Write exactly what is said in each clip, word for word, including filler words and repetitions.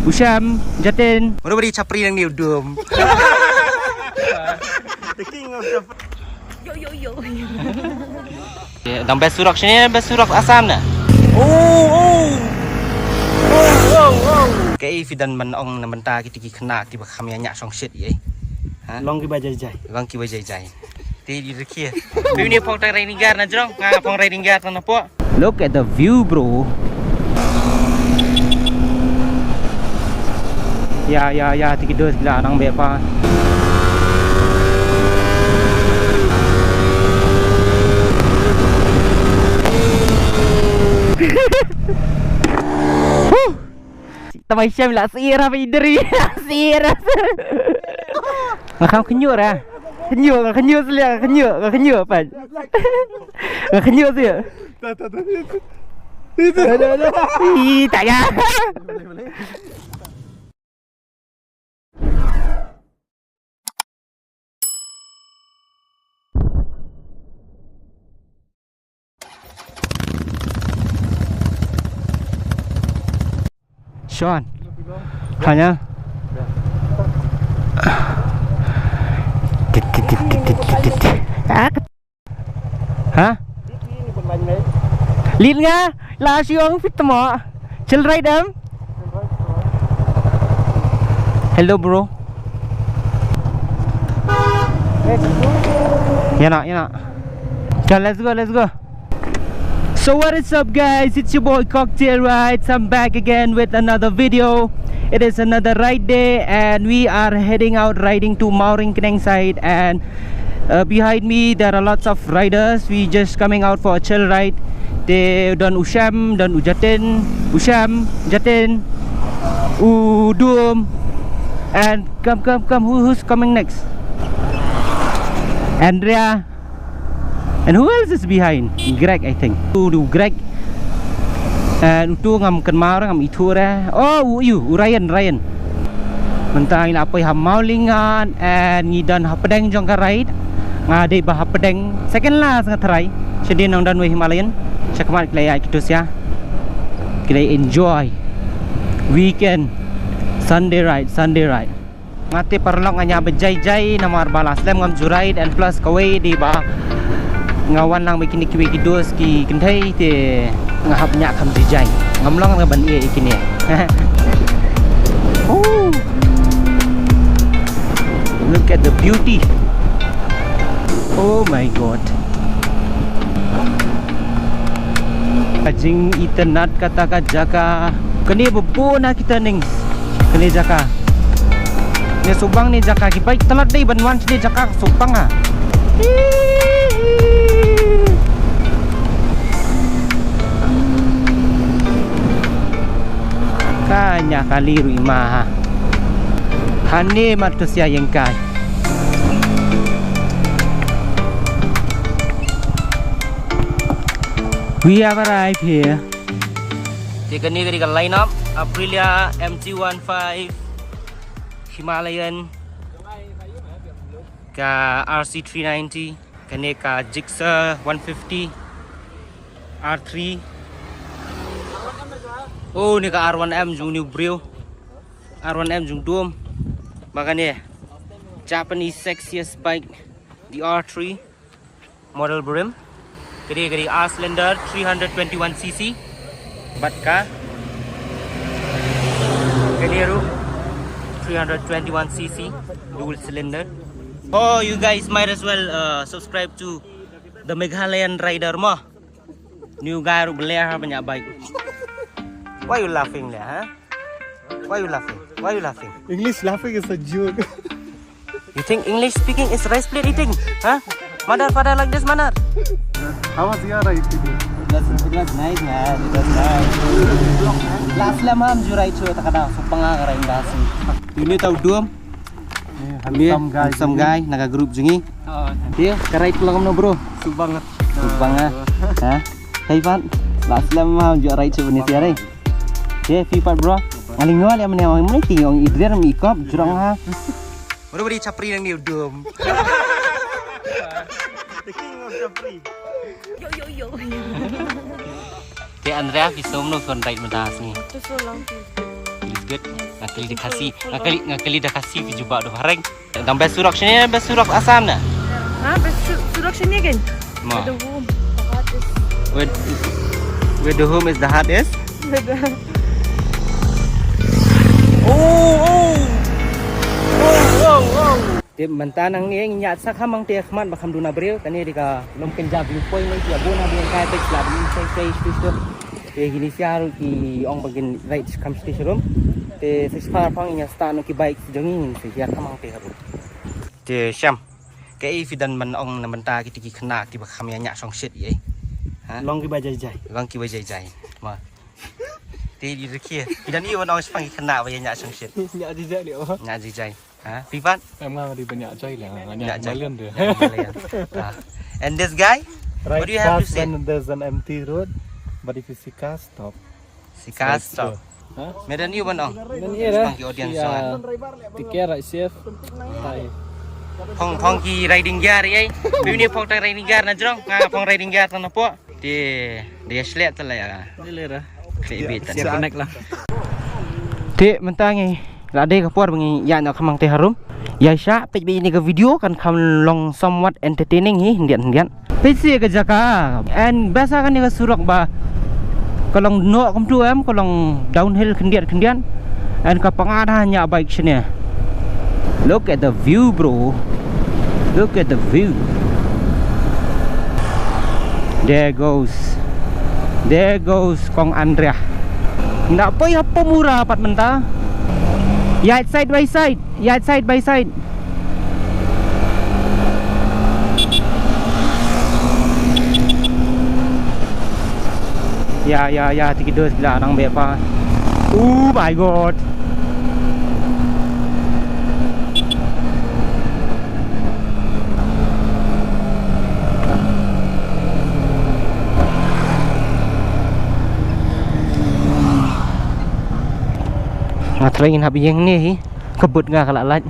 U Sham, Jatin. Baru beri chapri nang ni u Dum. The king of the... Yo, yo, yo. Dang best surok sini, best surok Assam na. Oh, oh. Oh, oh, oh. Kaei phi don ban ong na mynta kita ki khynnah kiba kham ïa ñiah shong shit ïa. Ha? Long kiba jai jai. Long kiba jai jai. Te di rkhie. Phi ni phong tang rai ninggar na jrong, nga phong rai ninggar na pok. Look at the view, bro. Ya, ya, ya, tiki dos bila nang bepa. Huh. Tamai Sham la sira ba idri. Sira. Nga kham khnyu ra. Khnyu, nga khnyu slia, nga khnyu, nga khnyu pan. Nga khnyu slia. Ih, tak ya. Sean. Tanya. Ha? Lin nga la siong fit mo. Chil right em. Hello, bro. Yana, yana. Let's go, let's go. So what is up, guys? It's your boy Cocktail Rides. I'm back again with another video. It is another ride day and we are heading out riding to Mawryngkneng side, and uh, behind me there are lots of riders. We just coming out for a chill ride. Te don u Shem, don u Jatin, u Shem, Jatin, u Dum, and come, come, come, who, who's coming next? Andrea. And who else is behind? Greg, I think. U, u Greg. And utu ngam kynmaw re, ngam ithuh re. Oh, u, u Ryan, Ryan. Mynta ngi la poi ha Mawlyngkneng and ngi don ha pdeng jong ka ride. Nga dei ba ha pdeng. Second last nga tharai. Shadien nang don wei Himalayan. Shakmat ki la ïa kitu sia. Ki la enjoy weekend. Sunday ride, Sunday ride. Nga te paralok nga ñiah ba jai jai namar ba la slem ngam ju ride and plus kawei dei ba nga wan lang ba kine kiwei ki dos ki kynthei te nga hap ñiah kham jai jai. Ngam long nga ban ïa kine. Ooh. Look at the beauty. Oh my God. Ka jingitynnad kata ka jaka. Kane ba bun ha kita ning. Kane jaka. Ne subang ne jaka ki bike tlot dei ban wan ne jaka subang ha. Ka ñiah kali ruh i ma ha. Hane mat tu sia ïeng kai. We have arrived here. Te kane ka dei ka line up Aprilia M two one five, Himalayan, ka R C three ninety, kane ka Gixxer one fifty, R three. Oh, ne ka R one M jong u briew. R one M jong u Dum. Ba kane Japanese sexiest bike, the R three. Model brim. Kane, kane R cylinder three hundred twenty-one C C. Bad ka kane ruh three hundred twenty-one C C dual cylinder. Oh, you guys might as well uh, subscribe to the Meghalayan Rider mo. New guy ruh bler ha banya bike. Why you laughing there, huh? Why you laughing? Why you laughing? English laughing is a joke. You think English speaking is rice plate eating? Huh? Mother, father like this manner? How was your ride today? It was, it was nice, man. It was nice. Last lem ham ju ride shu ta ka dang su panga ka ride da si. Ini tau Dum. Handsome guy. Handsome guy, na ka group jong ngi. Oh. Dia ka ride pulang no, bro. Subang. Subang ah. Ha? Hey Fat. Last lem ham ju ride shu ni tiare. Dia Fifat, bro. Ngaling ngol ya mene ong mene ting ong idrer mi kop jrong ha. Baru beri chapri nang ni u Dum. The king of chapri. Yo, yo, yo. Te Andrea, phi sngewbha no kon ride mynta sngi? It is so long since. Feels good. Nga kylli da Khasi, nga kylli, nga kylli da Khasi phi jubab da Phareng. Dang best surok shane, best surok Assam na? Ha, best su-, surok shane kan? Ma. Where the home, the heart is. Where, where the home is, the heart is? Where the Oh, oh. Oh, oh, oh. Te mynta nangne ngin ïaid sa kham hangtei ha khmat ba kham duna briew, kane dei ka Longkynja viewpoint, ne ïa bun ha bun kai pek la bun sai sai shu shu. Te kine sha ruh ki ong ba kin ride kham sha rum. Te sa shu par pang ïa start noh ki bike jong ngi, ngin sa ïa kham hangtei harum. Te Shem, kaei phi don ban ong na bynta kita ki khynnah kiba kham ïa ñiah shongshit ïa? Ha? Long kiba jai jai. Long kiba jai jai. Ma. Te di rkhie. Phi don ïa ban ong shaphang ki khynnah ba ïa ñiah shongshit? Ñiah jai jai ïa. Ñiah jai jai. Ha, phi pat? Em, nga dei ban ñiah jai leh, nga ñiah Ñiah jai. Malian de. Ñiah Malian. Ah. And this guy? What do you have to say? Right fast when there's an empty road, but if you see cars, stop. See cars, stop. Ha? Me don ïa ban ong. Don ïa. Phong ki audience, ya, jong nga. Take care, ride safe. Bye. Phong, phong ki riding gear, eh. Bini phong tang riding gear na jrong, nga phong riding gear tang na pok. Te, te ïa shlek te la ïa. Ni le ra. Klik bit. Siap connect lah. Te mynta ngi la dei ka por ba ngi ïa na kham hangtei harum. Ïa sha peit beit ïa kane ka video kan kham long somewhat entertaining hi, hyndiat hyndiat. Peit shi ka jaka. And basa kane ka surok ba ka long noh kumtu em, ka long downhill khyndiat khyndiat. And ka pang-at ha ñiah bike shane. Look at the view, bro. Look at the view. There goes. There goes Kong Andrea. Nda poi ha Pamura pat mynta. Ïaid side by side. Ïaid side by side. Ya, ya, ya, tiki dos gila nang beh pa. Oh my God. Nga try ngin hap ïeng ne hi. Ka bud nga ka la lait.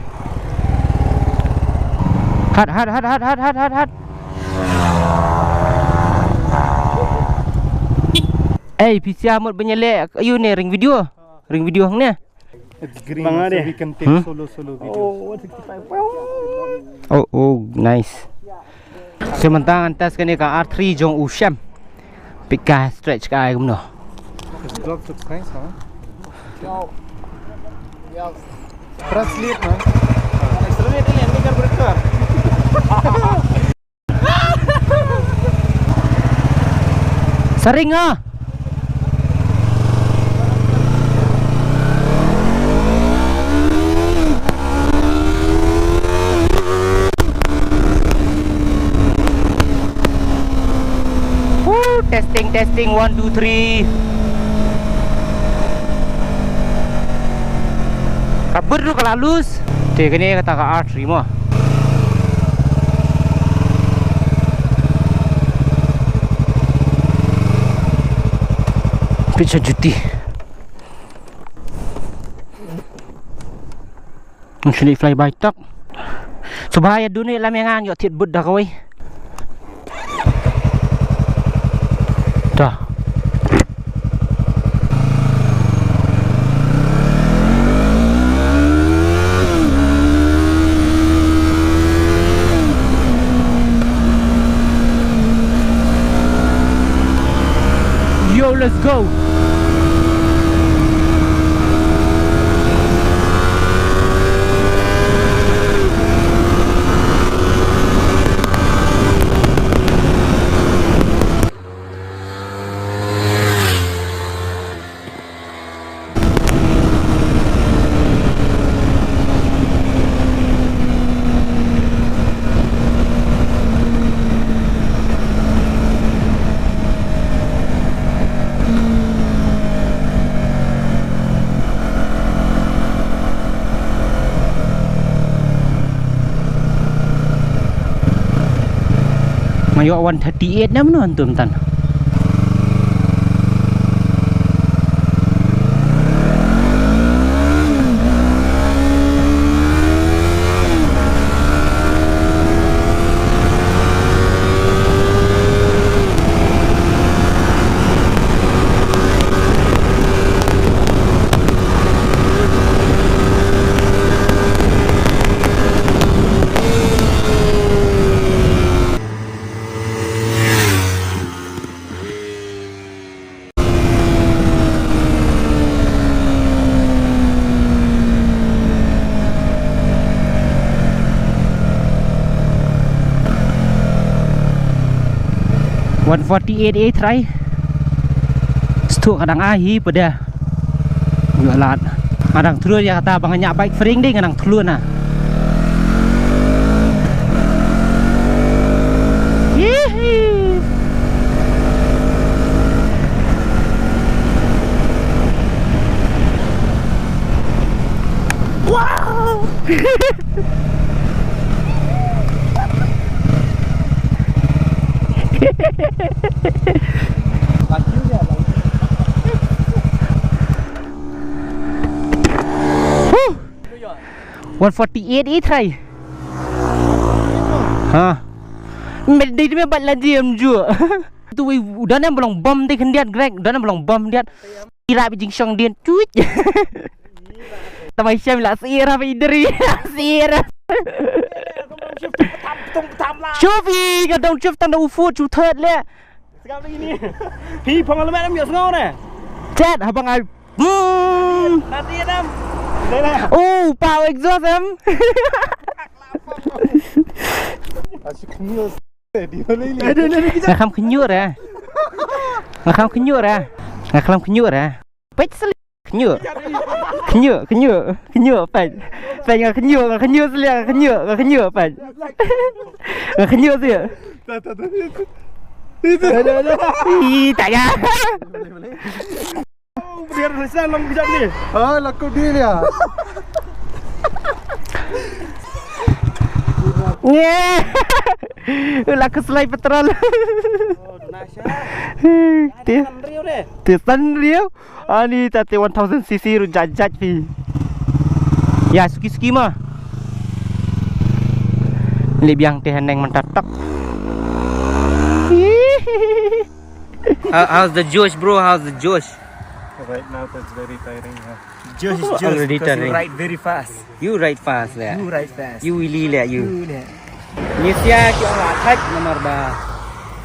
Hat, hat, hat. Ei, phi sia mut ban ïaleh ayu ne ring video. Ring video hangne. It's green, so we can take solo, solo videos. Oh, oh, nice. So mynta ngan test kane ka R three jong u Shem. Pika stretch ka ai kumno. This vlog looks nice, huh? Yo. Yo. Press lead, man. Saringa. Woo, testing, testing, one, two, three. Ka bud ruh ka la loose. Te kane kata ka R three mo. Picture juti. Ngi shu leit fly by tak. Shu ba ïa dune lam ïa ngan ïoh thied bud da kawei. Ta. Yo, let's go. Nga ïoh one thirty-eight na mano antum tan. One forty-eight A try. Stuk ka dang ai hi pada. Yu alat. Nga dang thlu ïa kata ba nga ñiah bike free dei nga dang thlu na. Hihi. Wow. One forty-eight A try. Ha. Met dei me bat la jem ju. Tu wei udah nem belong bom dei khyndiat Greg, udah nem belong bom diat. Ira bi jingshong dien tut. Tamai sham la sira bi deri. Sira. Shofi ka dong shuf tanda u foot shu third le. Sekali ini. Hi pang lu madam ya sngau ne. Chat habang ai. Hmm. Nanti ya dam. Oh, power exhaust em. Asyik kenyal. Dia lili. Nga kham khynñiuh re. Nga kham khynñiuh re. Nga kham khynñiuh re. Peit seli. Khynñiuh. Khynñiuh, khynñiuh, khynñiuh, peit. Peit nga khynñiuh, nga khynñiuh seli, nga khynñiuh, nga khynñiuh, peit. Nga khynñiuh seli. Ih, tak ya. Biar saya long bijak ni. Ah, laku dia. Nge. Laku selai petrol. Oh, tu nasha. Ti. San riu deh. Ti san riu. Ani ta te one thousand C C ruh jajat phi. Ya suki suki ma. Li biang te haneng mentatok. How, how's the Josh, bro? How's the Josh? Right now, it's very tiring. Huh? Josh is Josh. Already tiring. You ride very fast. You ride fast, yeah. You ride fast. You wheelie, yeah, you. You, yeah. Ni sia ki ong la thait namar ba.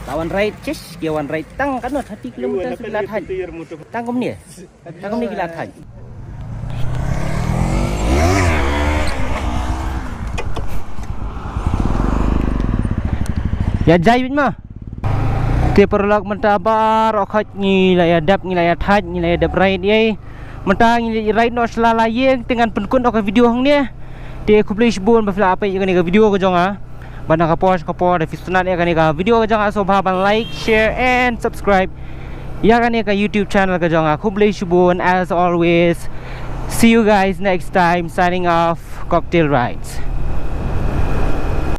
Tawan ride, chish, ki wan ride tang kan thirty kilometers la thait. Tang kum ni. Tang kum ni ki la thait. Ya jai bit ma. Te paralok mynta baroh khoit ngi la ïa dep, ngi la ïa thait, ngi la ïa dep ride ïa. Mynta ngi la ïa ride noh sha la ïing te ngan pynkut noh ka video hangne. Te khublei shibun ba phi la peit ïa kane ka video ka jong nga. Bad na ka por sha ka por da phi sngewtynnat ïa kane ka video ka jong nga sngewbha ban like, share and subscribe ïa kane ka YouTube channel ka jong nga. Khublei shibun as always. See you guys next time. Signing off. Cocktail Rides.